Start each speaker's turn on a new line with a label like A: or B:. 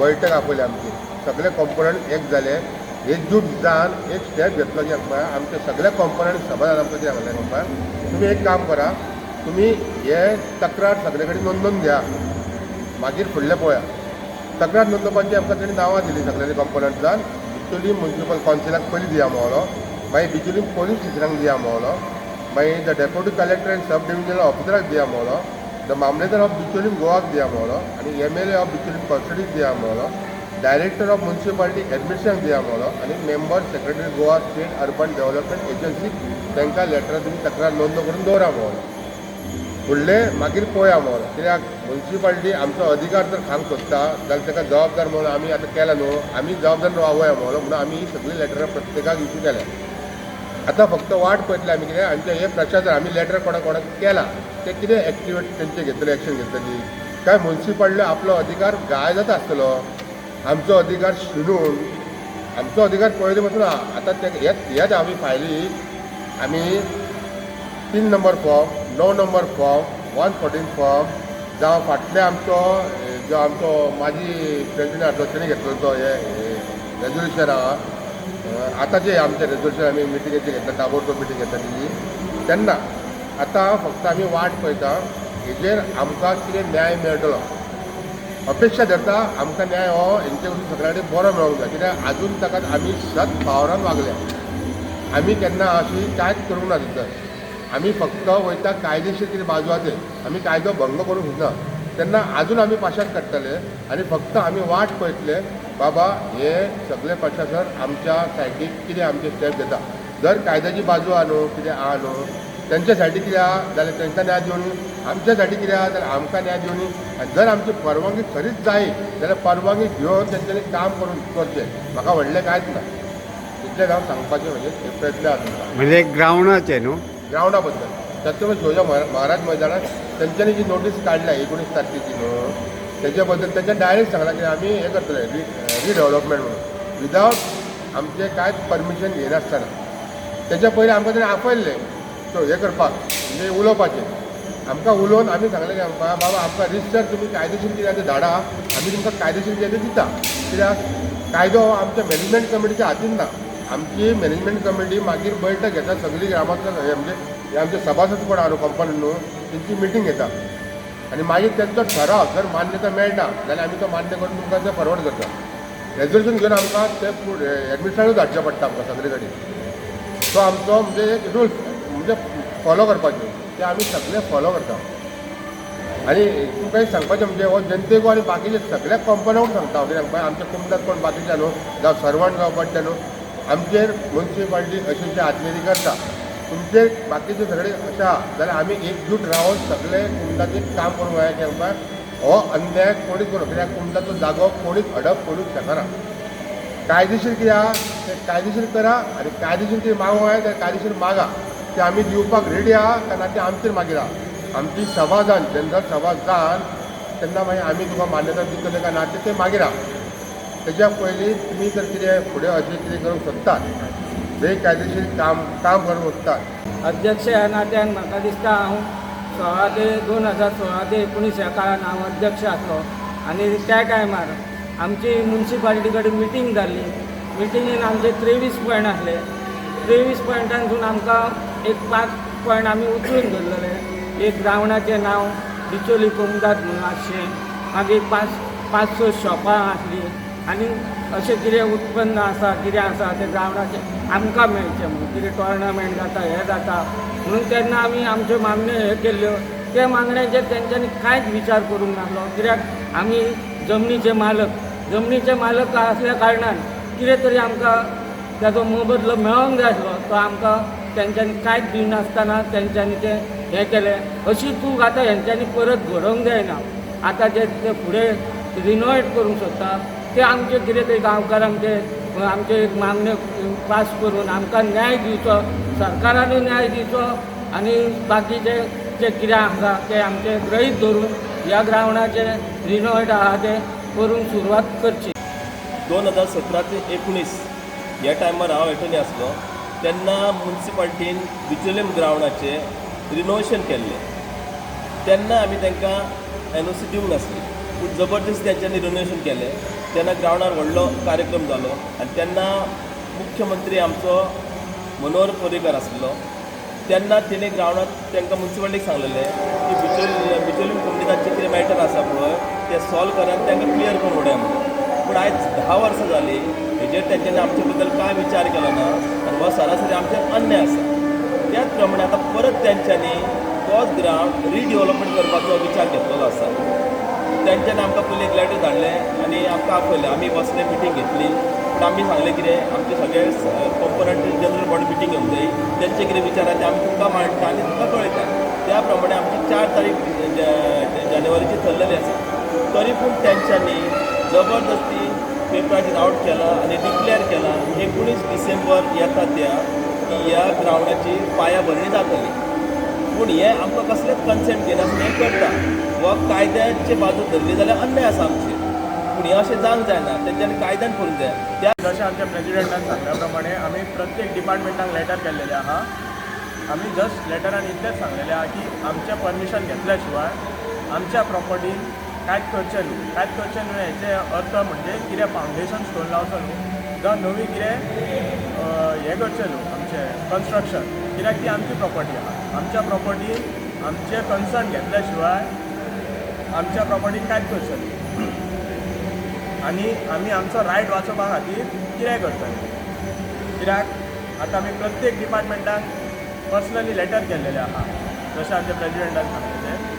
A: बैठक आपयली आमची. सगळे कॉम्पोनंट एक जाले, एकजूट जावन एक स्टेप घेतलो की आमकां आमचे सगळे कॉम्पोनंट सभादान आमकां कितें सांगलें म्हणपा, तुमी एक काम करा, तुमी हे तक्रार सगळे कडेन नोंदोवन घ्या, मागीर फुडलें पळोवया. तक्रार नोंदोवपाची आमकां तेणी नांवां दिली सगळ्यांनी कॉम्पोनंट्सान. बिचोली म्युनिसिपल कावन्सिलाक पयलीं दिया म्हणलो, मागीर बिचोली पोलीस स्टेशनाक दिया म्हणलो, मागीर the Deputy Collector and Sub Divisional ऑफिसराक दिया म्हणलो, the मामलेदार ऑफ बिचोलीम गोवाक दिया म्हणलो आनी एमएलए ऑफ बिचोलीम कॉन्स्टिट्युन्सी दिया म्हणलो, डायरेक्टर ऑफ म्युनिसिपालिटी एडमिनिस्ट्रेशन दिया म्हणलो आनी Member Secretary, Goa State Urban Development Agency, तांकां लेटरां तुमी तक्रार नोंद करून दवरा म्हणलो. फुडलें मागीर पळोवया म्हणलो. कित्याक म्युनिसिपालिटी आमचो अधिकार जर खावंक सोदता जाल्यार ताका जबाबदार म्हणून आमी आतां केला न्हू, आमी जबाबदार रावया म्हणलो. म्हणून आमी ही सगळीं लेटरां प्रत्येकाक इशू केल्या. आतां फक्त वाट पळयतले आमी कितें आमचें हें प्रशासन, आमी लेटर कोणाक कोणाक केला ते कितें एक्टिवेट तेंचे घेतले, एक्शन घेतली काय म्युनिसिपालिटी आपलो अधिकार गाय जाता आसतलो. आमचो अधिकार शिनून आमचो अधिकार पळयले पासून आतां ते हेच हेच आमी फायली आमी 3 number form, 9 number form, 114 form जावं फाटले आमचो जो आमचो माजी प्रेसिडेंट आसलो तेणी घेतलो तो हे रेजोल्युशन आहा. आतांचे आमचें रेजोल्युशन आमी मिटिंगेचें घेतलें, ताबडतोब मिटींग घेतला तेजी तेन्ना. आतां फक्त आमी वाट पळयता हेजेर आमकां कितें न्याय मेळटलो. अपेक्षा धरता आमकां न्याय हो हेंचे कडसून सगळ्या कडेन बरो मेळोंक जाय, कित्याक आजून ताका आमी सत पावरान वागल्या. आमी केन्ना अशी कांयच करूंक ना थंयसर. आमी फक्त वयता कायदेशीर कितें बाजू आहा ते, आमी कायदो भंग करूंक सोदना. तेन्ना आजून आमी पाशाद काडटले आनी फक्त आमी वाट पळयतले, बाबा हे सगळे प्रशासन आमच्या सायडीक कितें आमचे स्टेप घेता. जर कायद्याची बाजू आहा न्हू, कितें आहा न्हू, तेंच्या सायडीक कितें आहा जाल्यार तांकां न्याय दिवनी, आमच्या सायडीक कितें आहा जाल्यार आमकां न्याय दिवनी. आनी जर आमची परवानगी खरीच जाय जाल्यार परवानगी घेवन तेंच्यांनी काम करून करचें. म्हाका व्हडलें कांयच ना, इतलें हांव सांगपाचें म्हणजे प्रयत्न आसा तुमकां.
B: म्हणजे ग्रावंडाचे न्हू?
A: ग्रावंडा बद्दल, छत्रपती शिवाजी महाराज मैदानात तेंच्यांनी जी नोटीस काडल्या 19 तारखेची न्हू, तेच्या बद्दल तेंच्यानी डायरेक्ट सांगलां की आमी हें करतले रिडेवलपमेंट म्हणून, विदावट आमचें कांयच परमिशन घेयनासतना. तेच्या पयलीं आमकां तेणी आपयल्लें तो हें करपाक, म्हणजे उलोवपाचें. आमकां उलोवन आमी सांगलें की आमकां बाबा आमकां रिजिस्टर तुमी कायदेशीर कितें तें धाडा, आमी तुमकां कायदेशीर कितें तें दिता. कित्याक कायदो हो आमच्या मॅनेजमेंट कमिटीच्या हातीन ना. आमची मॅनेजमेंट कमिटी मागीर बैठक घेता सगळी ग्रामांतल्या, हे म्हणजे हे आमचे सभासद कोण आहा न्हू कंपनी न्हू, तेंची मिटींग घेता आनी मागीर तेंचो ठराव जर मान्यता मेळटा जाल्यार आमी तो मान्य करून तुमकां ते फॉरवर्ड करता. रेजोल्युशन घेवन आमकां ते एडमिनिस्ट्रेशन धाडचें पडटा आमकां सगळे कडेन. तो आमचो म्हणजे एक रूल्स म्हणजे फॉलो करपाचे, ते आमी सगळे फॉलो करता. आनी तुमकां एक सांगपाचें म्हणजे हो जनतेक आनी बाकीचे सगळ्या कंपन्यांक सांगता हांव, कित्याक आमच्या कुमटात कोण बाकीचे न्हू, जावं सर्वंट जावं पडटा न्हू, आमचेर मुन्सिपालिटी अशी अशी आत्मेरी करता, तुमचेर बाकीचे सगळे अशें आहा जाल्यार आमी एकजूट रावन सगळे कुमटाचें काम करूंक जाय की आमकां हो अन्याय कोणीच करूं, कित्याक कुमटाचो जागो कोणीच हडप करूंक शकना. कायदेशीर कितें आहा तें कायदेशीर करा आनी कायदेशीर कितें मागूंक जाय जाल्यार कायदेशीर मागा, ते आमी दिवपाक रेडी आहा. कारण ते आमचेर मागीर आहा, आमची सभा जावन, जनरल सभा जावन तेन्ना मागीर आमी तुका मान्यता दितले काय ना तें मागीर आहा. तेच्या पयलीं तुमी जर कितें फुडें अशें कितें करूंक सोदतात, बेकायदेशीर काम काम करूंक सोदतात.
C: अध्यक्ष ह्या नात्यान म्हाका दिसता हांव 16 ते 2016 ते 19 ह्या काळान हांव अध्यक्ष आसलो आनी त्या टायमार आमची मुन्सिपालिटी कडेन मिटींग जाल्ली. मिटिंगेन आमचे 23 पॉयंट आसले. 23 पॉयंटांतसून आमकां एक 5 पॉयंट आमी उचलून धरलेले. एक ग्रावंडाचें नांव बिचोली कोमुनिदाद म्हणून आसचें, मागीर पांच पांच स शॉपां आसलीं आनी अशें कितें उत्पन्न आसा, कितें आसा तें ग्रावंडाचें आमकां मेळचें म्हणून, कितें टोर्नामेंट जाता, हें जाता म्हणून तेन्ना आमी आमच्यो मागण्यो हे केल्ल्यो. त्या मागण्यांचेर तेंच्यांनी कांयच विचार करूंक नासलो, कित्याक आमी जमनीचे मालक. जमनीचे मालक आसल्या कारणान कितें तरी आमकां ताजो मोबदलो मेळोंक जाय आसलो, तो आमकां तेंच्यांनी कांयच दिनासतना तेंच्यांनी तें हें केलें. अशी चूक आतां हेंच्यांनी परत घडोवंक जायना. आतां जे ते फुडें रिनोवेट करूंक सोदता ते आमचे कितें ते गांवकारांक ते आमचे एक मागण्यो पास करून आमकां न्याय दिवचो, सरकारानूय न्याय दिवचो आनी बाकीचे जे कितें आसा ते आमचे गृहीत धरून ह्या ग्रावंडाचे रिनोवेट आहा ते करूंक सुरवात करची.
D: 2017 ते 19 ह्या टायमार हांव एटर्नी आसलो तेन्ना मुन्सिपालिटीन बिचोलीम ग्रावंडाचें रिनोवेशन केल्लें. तेन्ना आमी तांकां एनओसी दिवंक नासली, पूण जबरदस्ती तेंच्यांनी रिनोवेशन केलें. तेन्ना ग्रावंडार व्हडलो कार्यक्रम जालो आनी तेन्ना मुख्यमंत्री आमचो मनोहर पर्रीकर आसलो. तेन्ना तेणे ग्रावंडार तांकां मुन्सिपालिटीक सांगलेलें की बिचोली कोमुनिदादचें कितें मॅटर आसा पळय तें सॉल्व करात आनी तांकां क्लियर करून उडया म्हणून. पूण आयज 10 वर्सां जालीं, हेजेर तेंच्यांनी आमचे बद्दल कांय विचार केलो ना आनी हो सरासरी आमचेर अन्याय आसा. त्याच प्रमाणे आतां परत तेंच्यांनी तोच ग्रावंड रिडिवलपमेंट करपाचो विचार घेतलेलो आसा. तेंच्यांनी आमकां पयलीं एक लेटर धाडलें आनी आमकां आपयलें. आमी बसले, मिटींग घेतली. पूण आमी सांगलें कितें, आमचे सगळे कंपोनंट जनरल बॉडी मिटींग घेवंक जाय, तेंचे कितें विचार आहा ते आमी तुमकां मांडटा आनी तुमकां कळयता. त्या प्रमाणे आमची 4 तारीख जानेवारीची थरलेली आसा. तरी पूण तेंच्यांनी जबरदस्ती पेपराचेर आवट केला आनी डिक्लेअर केला 19 डिसेंबर येता त्या की ह्या ग्रावंडाची पाया भरणी जातली. पूण हें आमकां कसलेंच कन्सेंट घेनासतना हें करता. हो कायद्याचे बाजू धरली जाल्यार अन्याय आसा आमचेर. पूण हें अशें जावंक जायना, तेंच्यांनी कायद्यान करूंक जाय त्या
B: जशें आमच्या प्रेजिडेंटान सांगल्या प्रमाणे आमी प्रत्येक डिपार्टमेंटाक लेटर केल्लेले आहा. आमी जस्ट लेटरान इतलेंच सांगलेलें आहा की आमचें परमिशन घेतल्या शिवाय आमच्या प्रॉपर्टीन कांयच करचें न्हू. कांयच करचें न्हू हेचे अर्थ म्हणजे कितें फावंडेशन स्टोन लावचो न्हू जावं नवी कितें हें करचें न्हू आमचें कन्स्ट्रक्शन, कित्याक ती आमची प्रॉपर्टी आहा. आमच्या प्रॉपर्टीन आमचें कन्सर्न घेतल्या शिवाय आमच्या प्रॉपर्टीन कांयच करचें न्हू आनी आमी आमचो रायट वाचोवपा खातीर कितें करतले, कित्याक आतां आमी प्रत्येक डिपार्टमेंटाक पर्सनली लेटर केल्लेले आहा, जशें आमच्या प्रेजिडेंटान सांगलेलें.